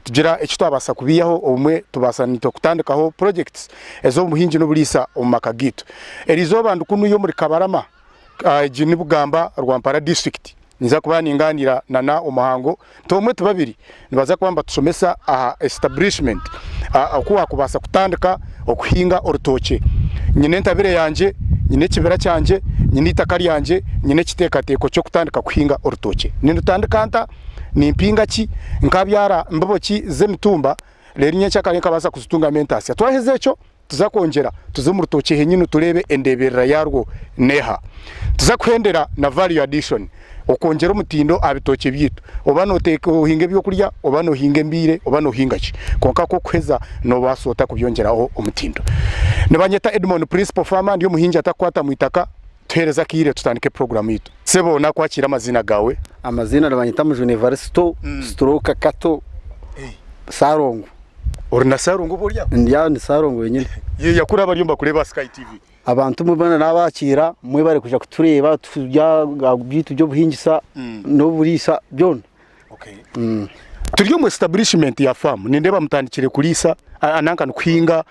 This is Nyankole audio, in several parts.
Tugira eki twabaasa kubiihaho obumwe tubaasa naitwe kutandikaho projects ez'obuhingi n'oburiisa omu maka gaitu. Eriizooba ndi kunuya omuri Kabarama, egi ni Bugamba Rwampara district, ninza kuba ningaaniira na Omuhango ti omwe ti babiri nibaza kuba nibatushomesa aha establishment oku wakubaasa kutandika okuhinga orutookye. Nyine entabire yangye, nyine ekibira kyangye, nyine eitaka ryangye, nyine ekiteekateeko ky'okutandika kuhinga orutookye. Nindutandika nta? Nimpinga ki? Nkabyara mbibo ki z'emitumba reero nyencakare nkabaasa kuzitungamu entaasya? Twaheza ekyo tuza kwongyera tuze omu rutookye henyini tureebe endeeberera yaarwo n'eha. Tuza kuhendera na value addition, okwongyera omutindo aha bitookye byaitu. Oba nooteeka ohinga ebyokurya, oba noohinga embiire, oba noohinga ki, kwonka ku okuheza noobaasa ota kubyongyeraho omutindo. Nibanyeta Edmond Principal Farmer, ndi omuhingi atakukwata mu itaka. Tuheereze akaire tutandike puroguraamu yaitu. Sebo nakwakira amaziina gaawe. Amaziina nibanyeta Mujuni Evaristo stroke Kato Sarongo. Ori na Sarongo oba ori aho? Ndi aho ndi Sarongo wenyine. Yakura abariyo nibakureeba aha Sky TV. Abantu mwena nabakiira mwebare kwija kutureeba turya byaitu by'obuhingisa n'oburiisa byona. Turi omu establishment ya farm nindeeba mutandikire kuriisa nanka kuhinga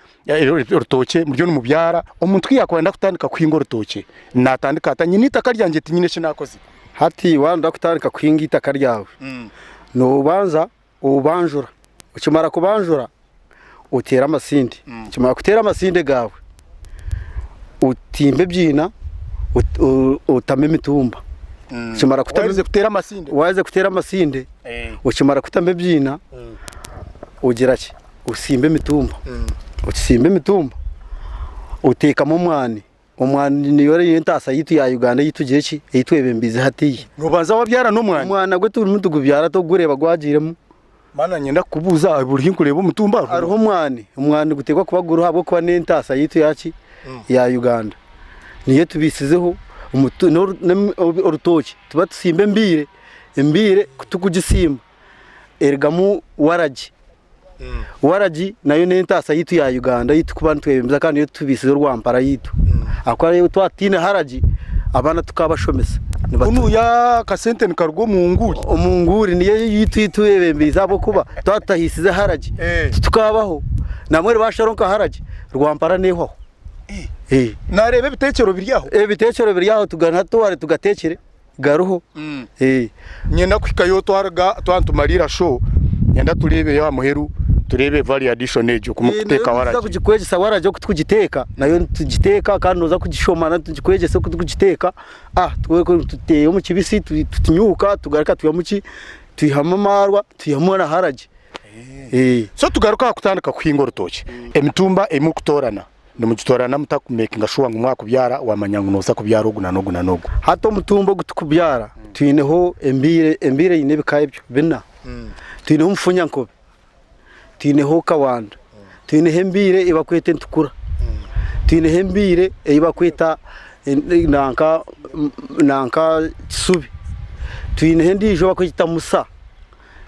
orutookye muriyo nimubyara. Omuntu ku yaakuba naayenda kutandika kuhinga orutookye naatandika ata? Nyine eitaka ryangye tinyine eki naakozire. Hati waaba nooyenda kutandika kuhinga eitaka ryawe, noobanza obanjura, okimara kubanjura oteera amasinde, okimara kuteera amasinde gaawe, otimba ebiina otamu emitumba, okimara kutamu Waherize kuteera amasinde? Waherize kuteera amasinde, okimara kutamu ebiina, ogira ki? Osimba emitumba, okisimba emitumba oteekamu omwani, omwani niyo entaasa yaitu ya Uganda ei tugira ki? Ei twebembeize hatiiya. Noobanza wabyara n'omwani? Omwani nagwo turimu nitugubyara torikugureeba gwagiiremu. Maana niinyenda kukubuuza buri ahu nkureeba omutumba hariho Hariho omwani, omwani niguteekwa kuba guriho ahabw'okuba n'entaasa yaitu ya ki? Ya Uganda. Niyo etubiisizeho orutookye tuba tusimba embiire, embiire ku turikugisimba erugamu waragi. Waragi nayo n'entaasa yaitu ya Uganda ei turikuba nitwebembeza kandi niyo etubiisize rwampara yaitu. Ahabw'okuba twaba tutaine haragi, abaana tukabashomesa. Kunuya akasente nikaruga omu nguuri. Omu nguuri niyo yaitu ei twebembeize ahabw'okuba twaba tutahiisize haragi titukabaho. Nambwenu baasharaho nka haragi, rwampara neehwaho. Naareeba ebiteekyero biri aho. Ebiteekyero biri aho tuganatware tugateekyere. Gariho. Niinyenda kuhikayo twaruga twaba nitumariira show niinyenda tureebeyo aha muheru tureebe value addition egyo oku murikuteeka waragi. Nituza kugikwegyesa waragi oku turikugiteeka nayo nitugiteeka kandi nooza kugishoma nayo tugikwegyese oku turikugiteeka tuteeye omu kibisi tukinyuuka tugaruka twihamu ki twihamu amaarwa twihamu na haragi. So tugaruke aha kutandika kuhinga orutookye, emitumba ei murikutoorana Nimugitoorana muta ku makinga shuwa ngu mwakubyara wamanya ngu noza kubyara ogu na n'ogu na n'ogu? Hati omutumba ogu tukubyara twineho embiire, embiire eine ebika ebyo bina. Twineho omufunyankobe, twineho kawanda, twineho embiire ei bakweta entukura, twineho embiire ei bakweta nanka nanka kisubi, twineho endiijo ei bakweta musa.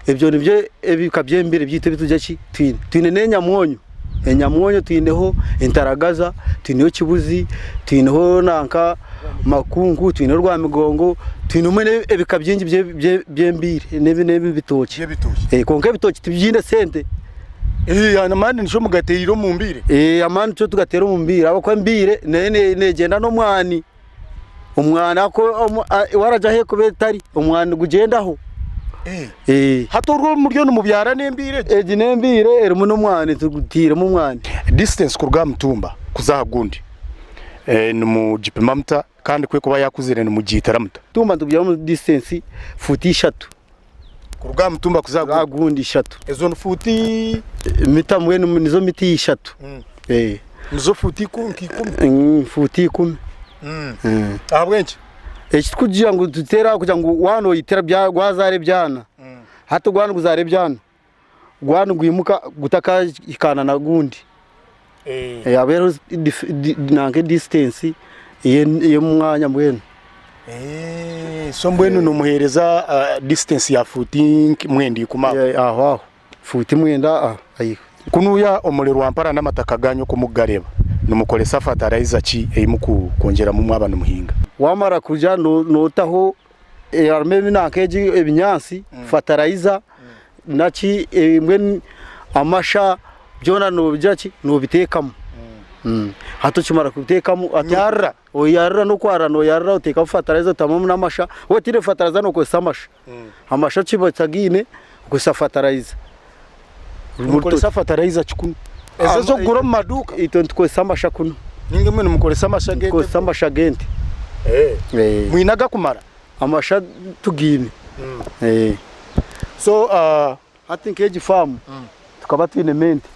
Ebyo nibyo ebika by'embiri byaitu ebi turya ki twine. Twine n'enyamwonyo, enyamwonyo twineho entaragaza, twineho kibuzi, twineho nanka makunku, twineho rwamigongo, twinemu ebika bingi by'embiri n'ebitookye. Kwonka ebitookye tibiine sente. Amaani nikyo mugateire omu mbiire? Amaani nikyo tugateire omu mbiire ahabw'okuba embiire nayo neegyenda n'omwani. Omwani ako waragye ahu erikuba etari omwani nigugyendaho. Hati orwo muriyo nimubyara n'embiire egi? Egi n'embiire erimu n'omwani tutairemu omwani. Distance kuruga aha mutumba kuza aha gundi nimugipima muta kandi ku erikuba yakuzire nimugiitira muta? Omutumba nitugubyara omu distance fuuti ishatu. Kuruga aha mutumba kuza aha gundi ishatu. Ezo ni fuuti? Mita mbwenu nizo mita ishatu. Nizo fuuti nka ikumi? Fuuti ikumi. Ahabw'enki? Ekirikugira ngu tuteere aho kugira ngu waaba noitira gwazaara ebyana, hati gwaba niguzaara ebyana, gwaba nigwimuka gutakahikaana na gundi. Haba hariho nanka distance y'omwanya mbwenu. So mbwenu nomuhereza distance ya fuuti mwenda ikumi aho? Aho aho, fuuti mwenda aho. Kunuya omuri Rwampara n'amataka ganyu oku mukugareeba, nimukoresa fertilizer ki ei mukwongyeramu mwaba nimuhinga? Wamara kugira notaho harimu nanka egi ebinyaatsi, fertilizer. naki mbwenu amasha byona nobigira ki nobiteekamu. Hati okimara kubiteekamu Nyarira. Oyarira n'okwarira noyarira oteekamu fertilizer otamu n'amasha waaba otaine fertilizer nokozesa amasha. Amasha kiba otagaine okozesa fertilizer. Nimukoresa fertilizer ki kunu? Ezo ez'okugura omu maduuka? Itwe nitukozesa amasha kunu. Ninga imwe nimukoresa amasha g'ente? Nitukozesa amasha g'ente. Mwine agakumara? Amasha tugaine. So Hati nk'egi faamu tukaba twinemu ente.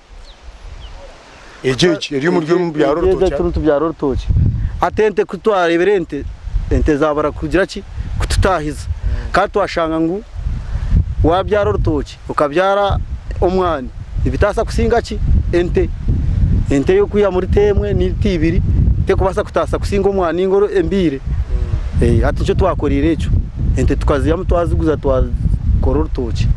Egi egi eri omuri omu byaro orutookye. Egi turi tubyara orutookye. Hati ente ku twareebire ente, ente zaabura kugira ki? Kututaahiza. Kandi twashanga ngu waabyara orutookye okabyara omwani nibitaasa kusinga ki? Ente. Ente yo kwiha muri ta emwe n'ta ibiri terikubaasa kutaasa kusinga omwani ninga embiire. Hati nikyo twakoreire ekyo. Ente tukaziihamu twaziguza twakora orutookye.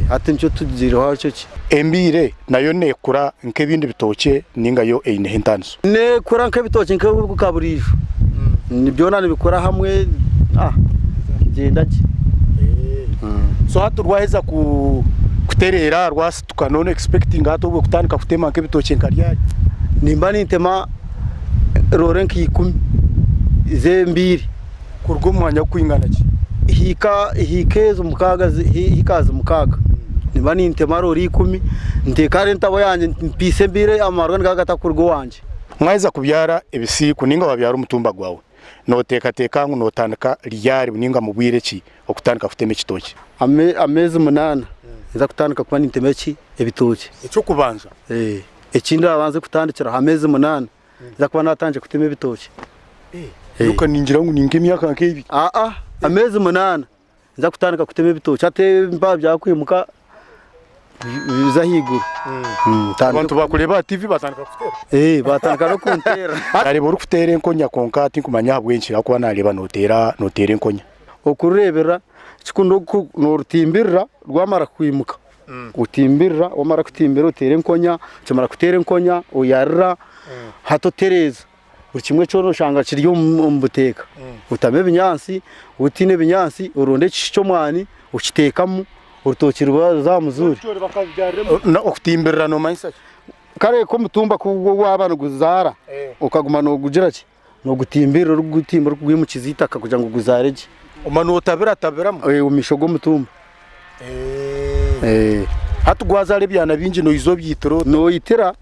Hati nikyo tugiireho ekyo ki. Embiire nayo neekura nk'ebindi bitookye ninga yo eineho entaaniso? Neekura nk'ebitookye nka buriijo. Byona nibikura hamwe nibigyenda gye. So hati rwaheza kutereera rwasituka noona expectinga hati obwe kutandika kutema nk'ebitookye nka ryari? Nimba nintema roore nka ikumi z'embiire. Kuruga omu mwanya gukwingana ki? Hiika hiika ezo mukaaga hikazi mukaaga. Nimba nintema roore ikumi, nteeka hariya entabo yangye mpiise embiire amarwa nigaba gatakuruga owangye. Mwaheza kubyara ebisiiku ninga wabyara omutumba gwawe, noteekateeka ngu notandika ryari ninga mu bwire ki okutandika kutema ekitookye? Ameezi munaana ninza kutandika kuba nintema eki? Ebitookye. Eky'okubanza? Eki ndabanze kutandikiraho ameezi munaana. Nza kuba natandikire kutema ebitookye. Nyowe ningira ngu ni nk'emyaka nk'ebiri. Aa, ameezi munaana nza kutandika kutema ebitookye hati ebimpaha byakwimuka bize ahaiguru. Abantu bakureeba aha TV batandika kukuteera? Ee, batandika n'okunteera. Nareeba orikuteera enkonya kwonka tinkumanya ahabw'enki ahakuba nareeba noteera noteera enkonya. Okurureeberera ekikuru n'orutimbirira rwamara kwimuka. Otimbirira wamara kutimbira oteera enkonya, okimara kuteera enkonya oyarira hati otereeza buri kimwe kyona oshanga kiri omu buteeka. Otamu ebinyaatsi, waaba otiine ebinyaatsi oronda ekishushu ky'omwani okiteekamu orutookye ruba ruza aha muzuuri. Okutimbirira noomanyisa ki? Kare nk'omutumba ku gwaba niguzaara okaguma noogugira ki noogutimbirira orikugutimba orikugwimukiza eitaka kugira ngu guzaare gye. Omanya nootabiratabiramu? Omu maisho g'omutumba. Hati gwazaara ebyana bingi noija obyitira ota? Noitira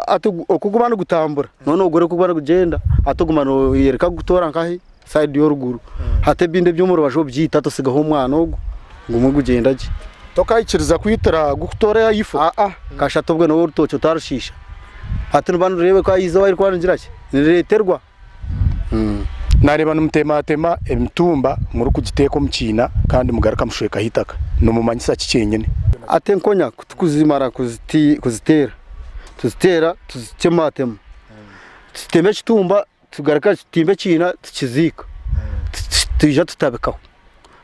hati oku guba nigutambura noona ogureba oku guba nigugyenda hati oguma noyereka kugutoora nkahi sayidi y'oruguru hati ebindi eby'omu rubaju obyita hati osigaho omwana ogwo gumwe gugyenda gye. Tokaikiriza kwitira gukutoora ifo? Aa kasha hati obwe nooba orutookye otarushiisha hati niruba nirureebeka aha izooba ririkuba nirigira ki nirireeterwa. Naareeba nimutematema emitumba murikugiteeka omu kiina kandi mugaruka mushwekaho eitaka. Nimumanyisa ki kyenyine? Hati enkonya ku turikuzimara kuziteera, tuziteera tuzitematema, tutema ekitumba tugaruka tutimba ekiina tukiziika, twija tutabikaho.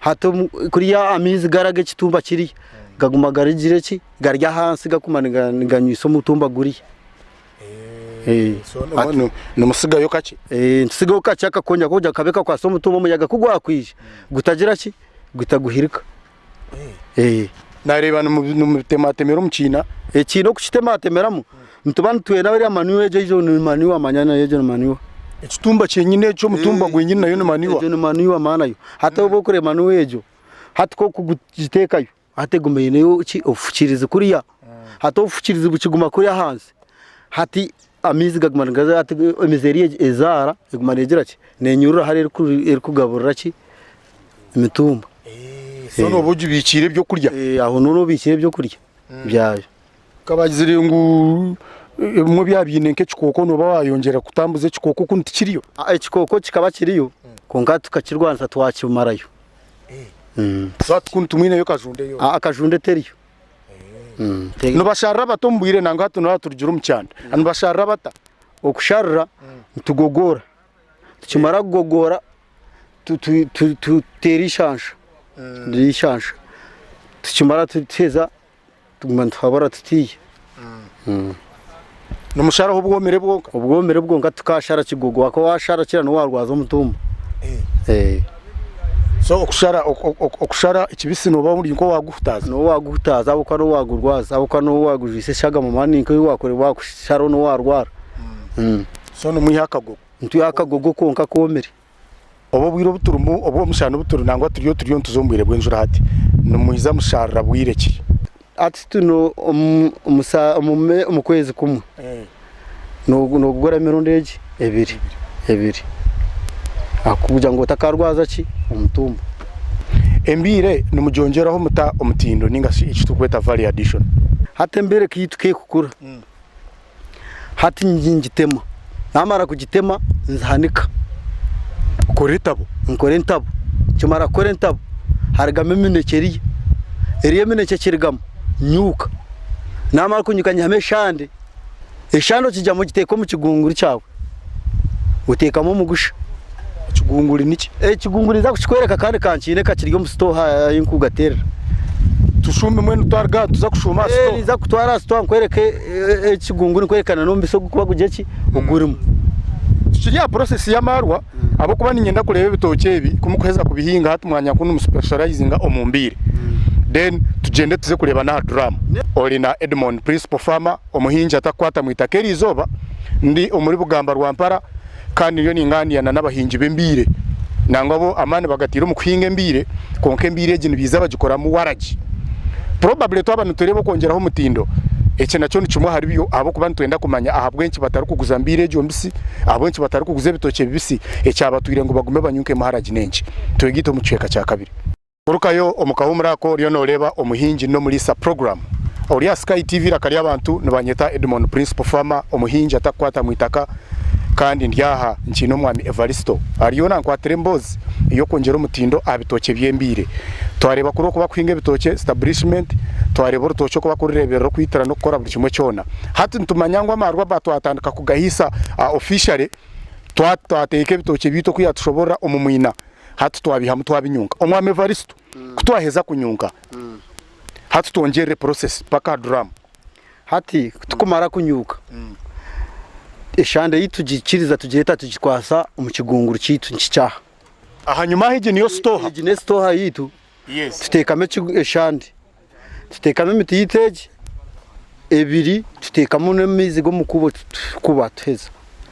Hati kuriya amaizi gari ag'ekitumba kiriya gaguma garigire ki gari ahansi gakuguma niganywisa omutumba guriya. Nimutsigayo kakye? Nitutsigayo kakye akakonya kugira ngu kabe kakwase omutumba omuyaga ku gwakwija gutagira ki gutaguhirika. Naareeba nimutematemera omu kiina. Ekiina okukitematemeramu nituba nitwenda eriya manure egyo egyo ni manure manya nayo egyo ni manure. Ekitumba kyenyine ekyo omutumba gwenyine nayo ni manure? Egyo ni manure manya nayo. Hati obu orikureeba manure egyo hati ku orikugiteekayo Hati eguma eine ki obufukiirizi kuriya. Hati obufukiirizi bukiguma kuriya ahansi, hati amaizi gaguma nigaza hati emizi eriya ezaara eguma negira ki nenyurura hariya erikugaburira ki emitumba. So nooba ogibiikiire ebyokurya? Aho nooba obiikiire ebyokurya byayo. Nkabagizire ngu ebimwe byaba biine nk'ekikooko nooba waayongyera kutambuza ekikooko kunu tikiriyo? Ekikooko kikaba kiriyo kwonka tukakirwanisa twakimarayo. Kunu timwineyo kajunde yoona? Akajunde teriyo. Nibasharira bata omu bwire nangwa hati nooba turugire omu kyanda? Nibasharira bata? Okusharira nitugogoora, tukimara kugogoora tuteera eishansha, eishansha tukimara tuheza Tuguma nituhabura tutiiya. Nimusharaho obwomire bwonka? Obwomire bwonka tukashara kigogo ahakuba washara kira niwe warwaza omutumba. So okushara okushara ekibisi nooba ori nk'owaaguhutaaza? Nooba waaguhutaaza ahabw'okuba nooba waagurwaza ahabw'okuba nooba waagujwisa eshagama mani nk'ei waakore waakusharaho nooba waarwara. So nimwiha akagogo? Nitwiha akagogo konka koomire. Obu obwire obu turimu obw'omushana obu turi nangwa turiyo turiyo nituza omu bwire bw'enjura hati, nimwiza musharira bwire ki? Hati turi omu kwezi kumwe noogugura emirundi egi ebiri ebiri kugira ngu otakarwaza ki omutumba. Embiire nimugyongyeraho muta omutindo ninga shi eki turikweta value addition? Hati embiire keitu kekukura hati ngitema namara kugitema nzihanika. Okora etabo? Nkora entabo, nkimara kukora entabo harugamu eminekye eriya, eriya eminekye ekirugamu nyuuka, namara kunyuka nyihamu eshande, eshande okigyamu ogiteeka omu kigunguri kyawe oteekamu omugusha. Ekigunguri niki? Ekigunguri ninza kukikworeka kandi ka nkiine ka kiri omu sitooha ahu ndikugateerera. Tushuume mbwenu twaruga aha tuza kushuuma aha sitooha? Ninza kukutwara aha sitooha nkwereke ekigunguri nkwereke na n'omubisi ogurikuba guri ki ogurimu. Tukiri aha process y'amaarwa ahabw'okuba niinyenda kureeba ebitookye ebi ku murikuheza kubihinga hati mwanya ku nimu specializinga omu mbiire then tugyende tuze kureeba n'aha drum. Ori na Edmond Principal Farmer omuhingi atakukwata mu itaka eriizooba ndi omuri Bugamba Rwampara Kandi ndiyo ningaaniira na n'abahingi b'embiire, nangwa bo amaani bagataire omu kuhinga embiire, kwonka embiire egi nibaija bagikoramu waragi. Probably twaba nitureeba okwongyeraho omutindo, eki nakyo ni kimwe ahari byo ahabw'okuba nitwenda kumanya ahabw'enki batarikuguza mbiire egyo mbisi, ahabw'enki batarikuguza ebitookye bibisi, ekyabatwire ngu bagume banyunkemu haragi n'enki. Twegaite omu kicweka kya kabiri. Turukayo omu kahuumuro ako oriyo nooreeba Omuhingi n'Omuriisa Program. Ori aha Sky TV Eiraka ry'Abantu nibanyeta Edmond Principal Farmer, omuhingi atakukwata mu itaka kandi ndi aha nkiine Omwami Evaristo ariyo nankwatira emboozi ey'okwongyera omutindo aha bitookye by'embiire. Twareeba kuri oku bakuhinga ebitookye, establishment, twareeba orutookye oku bakurureeberera okwitira n'okukora buri kimwe kyona. Hati nitumanya ngu amaarwa batwatandika kugahiisa officially twateeka ebitookye byaitu oku yatushoborora omu mwina. Hati twabihamu twabinyunka. Omwami Evaristo, ku twaheza kunyunka, hati twongyerere process paka aha drum. Hati ku tukumara kunyuka, eshande ei tugikiriza tugireeta tugikwasa omu kigunguru kyaitu nikikyaha. Ahanyima aho egi niyo sitoha. Egi n'esitoha yaitu, tuteekamu eshande, tuteekamu emiti yaitu egi ebiri, tuteekamu n'amaizi g'omukubo tukuba tuheza.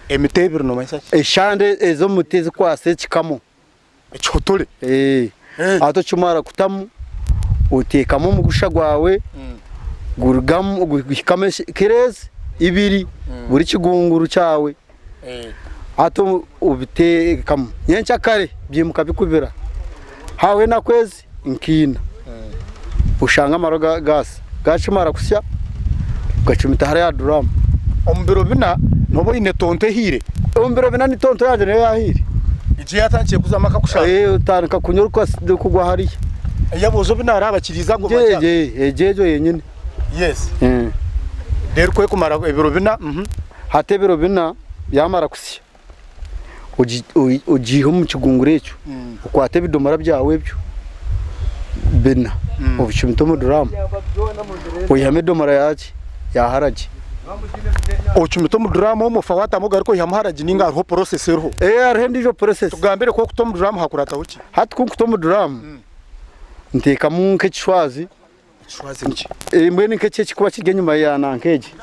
Emiti ebiri nomanyisa ki? Eshande ez'omuti ezikwasa ekikamo. Ekihotore. Hati okimara kutamu, oteekamu omugusha gwawe, gurugamu guhikamu kireezi ibiri buri kigunguru kyawe. Hati obiteekamu nyenkyakare byimuka bikubira, hahwaho enaku ezi nka ina, oshanga amarwa gaasya, gakimara kusya ogacumita hariya aha duraamu. Omu biro bina nooba oine tonto ehiire? Omu biro bina ni tonto yangye niyo yaahiire. Egyo eyatandikire kuzamu akakushanga? Otandika kunywa orikugwa hariya. Ei aboojo obu naaraba bakiriize ago majani? Egyo egyo yenyine. Yes. Reero ku ekumara ebiro bina. Hati ebiro bina byamara kusya, ogiihe omu kigunguru ekyo, okwate ebidomora byawe ebyo bina, obicumite omu duraamu, oihamu edomora yaki? Ya haragi. Ocumite omu duraamu omwo ofa waatamu ogaruke oihamu haragi nainga hariho process eriho? Eeh hariho endiijo process. Tugambire ku orikuta omu duraamu hakurataho ki? Hati ku nkuta omu duraamu, nteekamu nk'ekishwazi. Ekishwazi niki? Mbwenu nk'eki ekirikuba kiri enyima ya nanka egi,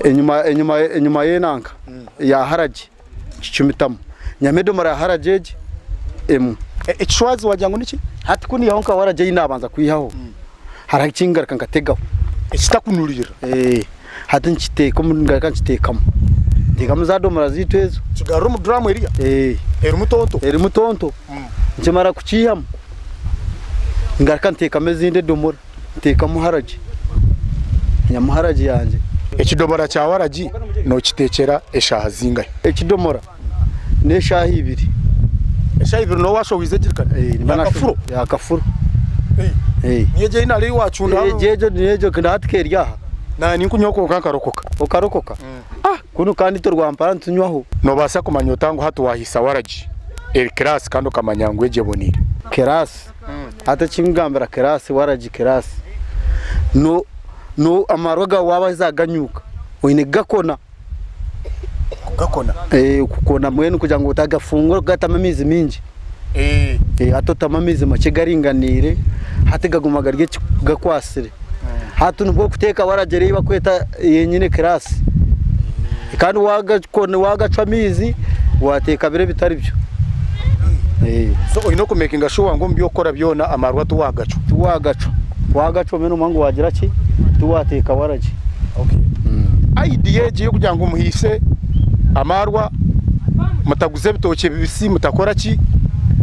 enyima enyima enyima y'enanka ya haragi nkicumitamu. Nyihamu edomora ya haragi egi emwe. Ekishwazi wagira ngu niki? Hati ku niihaho nka waragi ei naabanza kwihaho, hariho eki ngaruka nkategaho. Ekitakunuriira? Hati nkiteeka omu ngaruka nkiteekamu. Nteekamu za domora zaitu ezo. Kigarura omu duramu eriya? Erimu tonto? Erimu tonto. Nkimara kukiihamu, ngaruka nteekamu ezindi edomora, nteekamu haragi, nyihamu haragi yangye. Ekidomora kya waragi nookiteekyera eshaaha zingahi? Ekidomora n'eshaaha ibiri. Eshaaha ibiri nooba waashohoize egirikani? Ya kafuro? Ya kafuro. Niyo egyo ei nari waacunda? Egyo egyo niyo egyo hati ka eri aha. Naanye ninkunywaho kwonka nkarokoka. Okarokoka? Kunu kandi itwe Rwampara nitunywaho. Noobaasa kumanya ota ngu hati waahiisa waragi eri kiraasi kandi okamanya ngu egyo eboneire? Kiraasi, hati eki nkugambira kiraasi, waragi kiraasi, no no amarwa gaawe waaba waheza kuganyuuka, oine kugakona. Kugakona? Kukona mbwenu kugira ngu otagafungura kugatamu amaizi maingi. Hati otamu amaizi makye garinganiire, hati gaguma gari gakwasire. Hati nibwo orikuteeka waragi ei barikweta yenyine kiraasi. Kandi waagacwa amaizi waateeka biri ebitari byo. So oine okumekinga shuwa ngu omu by'okukora byona amarwa tiwaagacwa? Tiwaagacwa. Waagacwa mbwenu omanye ngu waagira ki? Tiwaateeka waragi. Idea egi ey'okugira ngu muhiise amarwa mutaguza ebitookye bibisi mutakora ki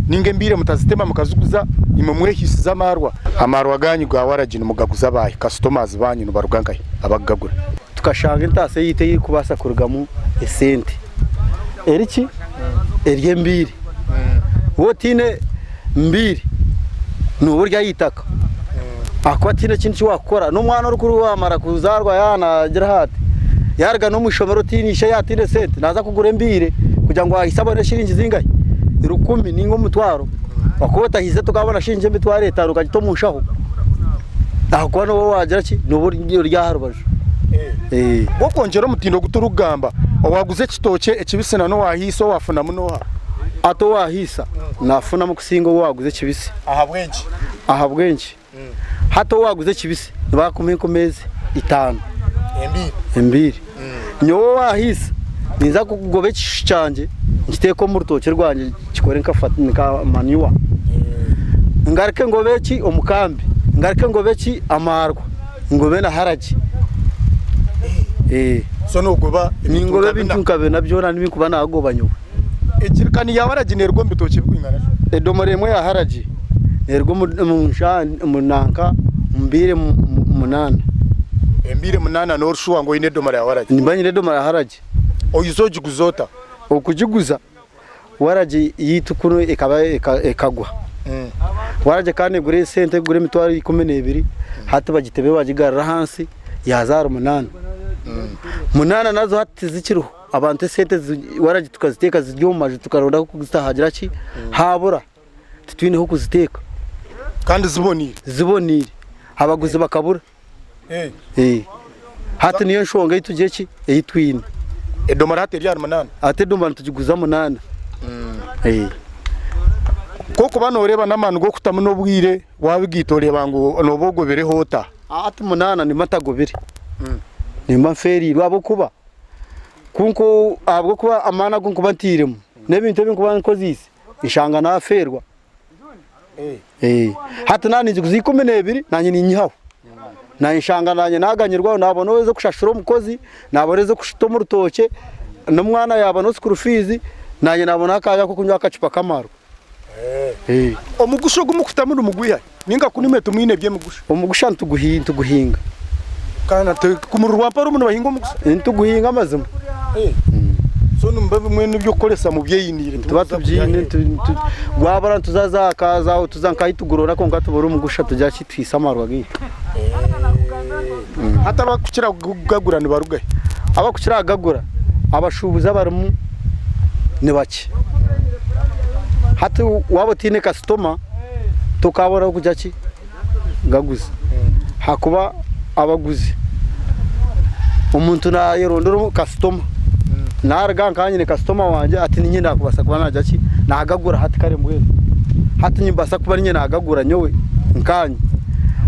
ninga embiire mutazitema mukaziguza imwe mwehiisize amarwa. Amarwa ganyu ga waragi nimugaguza baahi? Customers banyu nibaruga nkahi abakugagura? Tukashanga entaasa eyaitu ey'erikubaasa kurugamu esente eri ki? Eri embiire. Waaba otaine mbiire nooba ori aha itaka ahakuba tihaine ekindi eki waakukora. N'omwana orikumara kuzaarwa yaaba naagira ati, yaaruga n'omu ishomero otaine ishe yaaba ataine sente naaza kugura embiire kugira ngu ahise abone shiringi zingahi? Rukumi nainga omutwaro. Wakuba otahize tokaabona shiringi emitwaro etaano okagita omu nshaho ahakuba nooba waagira ki? Nooba ori aha rubaju. Gw'okwongyera omutindo ogu turikugamba, owaaguza ekitookye ekibisi na n'owaahiisa owaafunamu n'oha? Hati owaahiisa naafunamu kusinga owaaguza ekibisi. Ahabw'enki? Ahabw'enki? Hati owaaguza ekibisi nibakumuha enkumi ezi itaano embiiri. Nyowe owaahiisa ninza kugoba ekishushu kyangye nkiteeke omu rutookye rwangye kikore nka manure. Ngaruke ngobe eki omukambi, ngaruke ngobe eki amaarwa. Ngobe na haragi. So nogoba ebintu Ningoba nka bina? ebintu nka bina byona nibinkuba nagoba nyowe. Ejirikani ya haragi neruga omu bitookye birikwingana ki? Edomora emwe ya haragi neruga omu nanka omu mbiire munaana. Embiire munaana norishuwa ngu oyine edomora ya waragi? Nimba nyine edomora ya haragi. Oyiza ogiguza ota? Okugiguza Waragi yaitu kunu ekaba ekagwa. Waragi ekaba negura esente ekugura emitwaro 12, hati bagitebe bagigarura ahansi yaza ahari munaana. Munaana nazo hati tizikiriho, abantu esente waragi tukaziteeka ziri omu maju tukaronda ahokuzita hagira ki? Habura, titwine hokuziteeka. Kandi ziboniire? Ziboniire, abaguzi bakabura. Hati niyo nshonga ei tugire ki? Ei twine. Edomora hati eri ahari munaana? Hati edomora nitugiguza munaana. Ku orikuba nooreeba n'amaani g'okutamu n'obwire waabigaita oreeba ngu nooba ogobireho ota? Hati munaana nimba ntagobire, nimba nfeereirwe ahabw'okuba ku ahabw'okuba amaani agu nkuba ntairemu n'ebintu ebi nkuba nkozeise nshanga naafeerwa. Hati naaba ningiguza 12 naanye ninyihaho. Naanye nshanga naanye naaganyirwaho naabona ez'okushashura omukozi, naabona ez'okuta omu rutookye, n'omwana yaabona school fees, naanye naabona akanya k'okunywa akacupa k'amaarwa. Omugusha ogu murikutamu nimugwiha hi? Nainga kunu imwe timwine eby'emigusha? Omugusha nituguhinga. Kandi ku muri Rwampara omu nibahinga omugusha? Nituguhinga amazima. So nimuba mwine eby'okukoresa mubyeyiniire. Nituba tubyine, gwabura nituza za tuza nka ahi tugurora kwonka tubura omugusha tugira ki tuhiisa amarwa gaitu. Hati abarikukira kugagura nibaruga hi? Abarikukira kugagura abashuubuzi abarimu ni bakye. Hati waaba otaine kasitoma tokaabura ah'okugira ki? Kugaguza. Ahakuba abaguzi omuntu naayerondera kasitoma. Naaruga nkaba nyine kasitoma wangye hati niinye naakubaasa kuba naagira ki? Naagagura hati kare mbwenu. Hati nimbaasa kuba niinye naagagura nyowe nkaanye.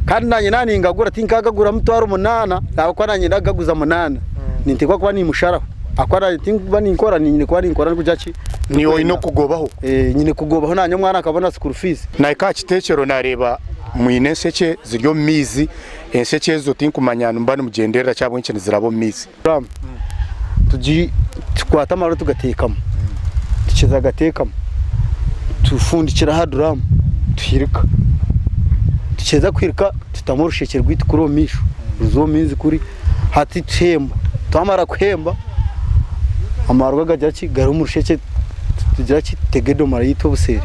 Kandi naanye naaba ningagura tinkagagura mitwaro munaana ahabw'okuba naanye ndagaguza munaana. Ninteekwa kuba nimusharaho ahakuba naanye tinkuba ninkora nyine kuba ninkora ndikugira ki? Niiwe oine okugobaho. Nyine kugobaho naanye omwana akabona school fees. Nahika aha kiteekyero naareeba mwine enshekye ziri omu maizi, enshekye ezo tinkumanya nimuba nimugyenderera ki ahabw'enki niziraba omu maizi. Tukwata amarwa tugateekamu, tukiza kugateekamu tufundikira aha duraamu tuhirika, tukiheza kuhirika tutamu orushekye rwaitu kuri omu maisho ruza omu maizi kuri hati tuhemba, twamara kuhemba amarwa gagira ki gari omu rushekye tugira ki tutega edomora yaitu obuseeri.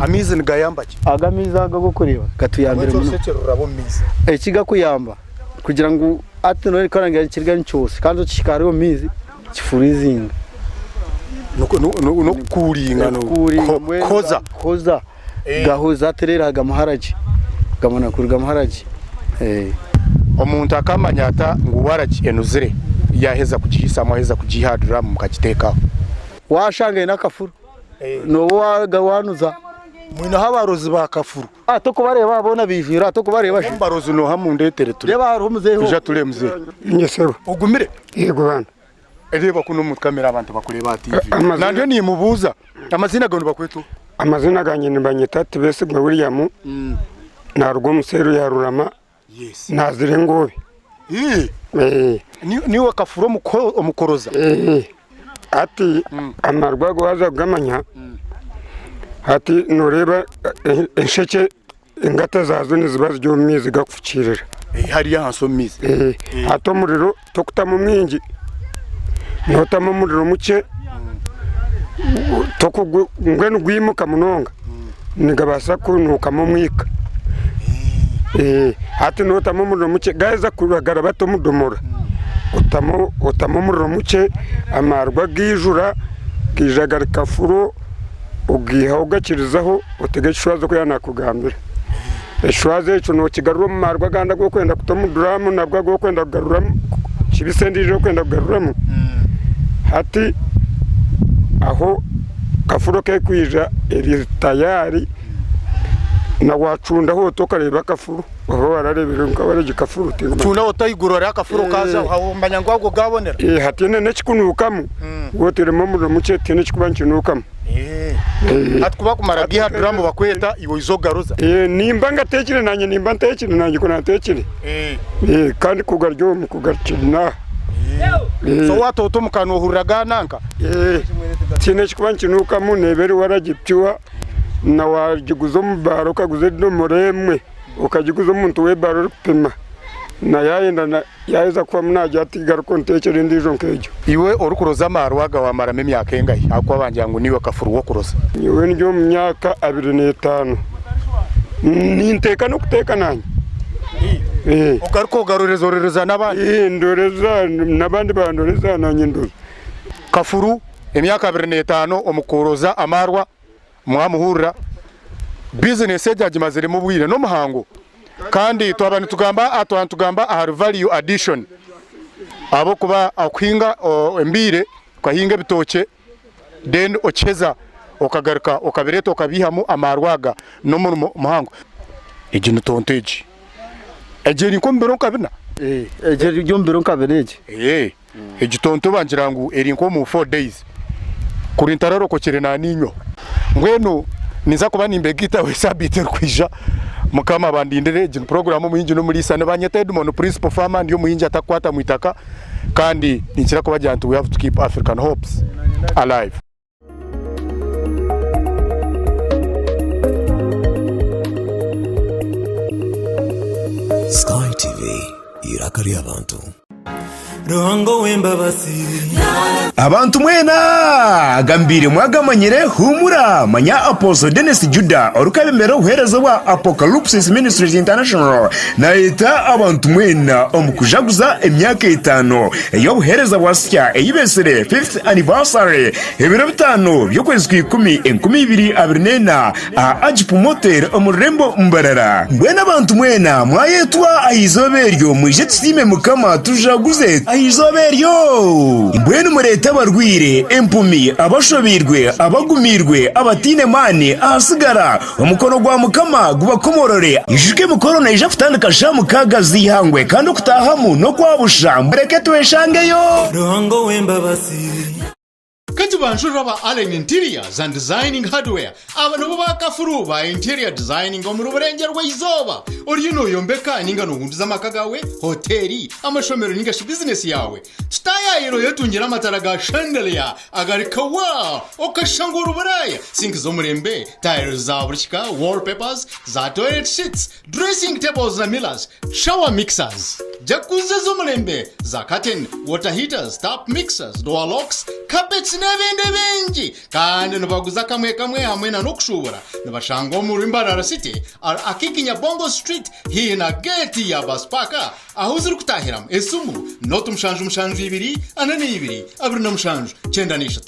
Amaizi nigayamba ki? Aga amaizi aga ag'okureeba gatuyambire muno. Orushekye ruraba omu maizi. Eki gakuyamba kugira ngu hati noreeba nikiriga nikyosya kandi okihika hariya omu maizi kifurizinga. N'okukuuringa kuhoza. Kuhoza gahoza hati reero hagamu haragi gabona kurugamu haragi. Omuntu akamanya ata ngu waragi enuzire yaaheza kugihiisamu aheza kugiiha aha duraamu mukagiteeka aho? Waashanga eine akafuro. Nooba waanuza. Mwineho abarozi ba kafuru. Ah, tokubareeba boona baijwire aha, tokubareeba shi. Omubarozi nooha mundeetere ture. Reeba hariho omuzeehi Ija ogwo. ture muzeehi. Inye sebo. Ogumire? Yego bana. Reeba kunu omu kamera abantu bakureeba aha TV. Amazina- Nandyo nimubuuza. Amazina gawe nibakweta oha? Amazina gangye nibanyeta Tibesigwa William, naruga omu seeru ya Rurama, Yes. naazire Ngoobe. Ii, Eh, Niiwe kafuru omukoroza? eh. Hati amarwa ago waaza kugamanya, hati nooreeba eh, enshekye engata zaazo niziba ziri omu maizi gakufukiirira. Eh, hariya ahansi omu maizi. Eh, hati omuriro tokutamu mwingi, notamu omuriro mukye, tokugu mbwenu gwimuka munonga nigabaasa kunuukamu omwika. Eh, hati notamu omuriro mukye gaheza kuragara bati omu domora, otamu otamu omuriro mukye amaarwa gaijura, gaija gari kafuro, ogaihaho ogakirizaho otega ekishwazi oku yaanakugambira. Ekishwazi ekyo nookigarura omu maarwa agandi agu orikwenda kuta omu duraamu nabwo agu orikwenda kugaruramu kibisi endiijo ei orikwenda kugaruramu. Hati aho kafuro kerikwija eri tayaari na waacundaho oti okareeba akafuro oba warareebire nka waregi kafuro tingumanya. Cunda oti ahaiguru hariho akafuro kaazaho aho omanya ngu ago gaabonera. Hatiine n'ekikunuukamu, waaba otairemu omuriro mukye tihaine ekirikuba nikinuukamu. Hati ku bakumara kugiiha aha duraamu bakweta iwe oiza ogaruza. Nimba ngateekire naanye nimba nteekire naanye ku naateekire. Kandi ku gari omu ku gakiri n'aha. So waata ota omu kanwa ohurira gaananka? Tihaine ekirikuba nikinuukamu neeba eri waragi pure na waagiguza omu baara okaguza edomora emwe okagiguza omuntu w'ebaara orikupima na yaayenda na Yaaheza kuhwamu naagira ati, Garuka onteekyere endiijo nk'egyo. Iwe orikuroza amaarwa aga waamaramu emyaka engahi? Ahabw'okuba bangira ngu niiwe kafuru w'okuroza. Nyowe ndi omu myaka 25. Ninteeka n'okuteeka naanye. Ogaruka ogaroreza ororeza n'abandi? Ndoreza n'abandi bandoreza naanye ndoza. Kafuru, emyaka 25 omu kuroza amaarwa. Mwamuhurira, bizinesi egi agimaziremu obwire n'omuhango kandi twaba nitugamba twaba nitugamba ahari value addition ahabw'okuba okuhinga embiire okahinga ebitookye then okiheza okagaruka okabireeta okabiihamu amaarwa aga n'omurimo muhango. Egi ni tonto egi. Egi eri nk'omu biro nka bina. Egi eri omu biro nka bina egi. Egi tonto bangira ngu eri nk'omu 4 days kuri ntararokokire naninywaho. Mbwenu ninza kuba nimbegaitaho esabiiti erikwija Mukama abandindire. Egi ni puroguramu Omuhingi n'Omuriisa. Nibanyeta Edmond Principal Farmer, ndi omuhingi atakukwata mwitaka kandi ninkira kubagira nti we have to keep African hopes alive. Sky TV, eiraka ry'abantu. Ruhanga ow'embabazi. Abantu mwena aga mbaire mwagamanyire huumura manya Apostle Dennis Judah orikwebembera obuheereza bwa Apocalypsis Ministries International nayeta abantu mwena omu kujaguza emyaka etaano ey'obuheereza bwa sya ei beetsire Fifth Anniversary Ebiro bitaano by'okwezi kw'ikumi 2024 aha Agip Motel omu rurembo Mbarara. Mbwenu abantu mwena mwayetwa aha izooba eryo mwije tusiime Mukama tujaguze aha izooba eryo. Mbwenu mureete abarwaire, empumi, abashobeirwe, abagumiirwe, abataine maani, ahasigara, omukono gwa Mukama gubakomorore. Ijuka emikoro neija kutandika shaaha mukaaga z'eihangwe kandi okutaahamu n'okwa busha. Mureke tweshangeyo! Ruhanga ow'embabazi. Katubanjurire aba Allen Interiors and Designing Hardware. Aba nibo bakafuru ba interior designing omuri Burengyerwa-izooba. Oriyo nooyombeka ninga noohunduza amaka gaawe, hoteeri, amashomero ninga shi bizinesi yaawe. Tutaayaayire oyetungire amatara ga chandelier agari kawa okashusha ngu ori Buraaya, sinki z'omurembe, tiles za buri kika, wallpapers, za toilet seats, Dressing tables na mirrors, shower mixers, jacuzzi ez'omurembe, za curtain, water heaters, tap mixers, door locks, carpets n'ebindi bingi. Kandi nibaguza kamwe kamwe hamwe na n'okushuubura. Nibashangwa omuri Mbarara City, Akiiki Nyabongo Street haihi na geeti ya bus park ahu zirikutaahiramu. Esimu, 077 42 27 93.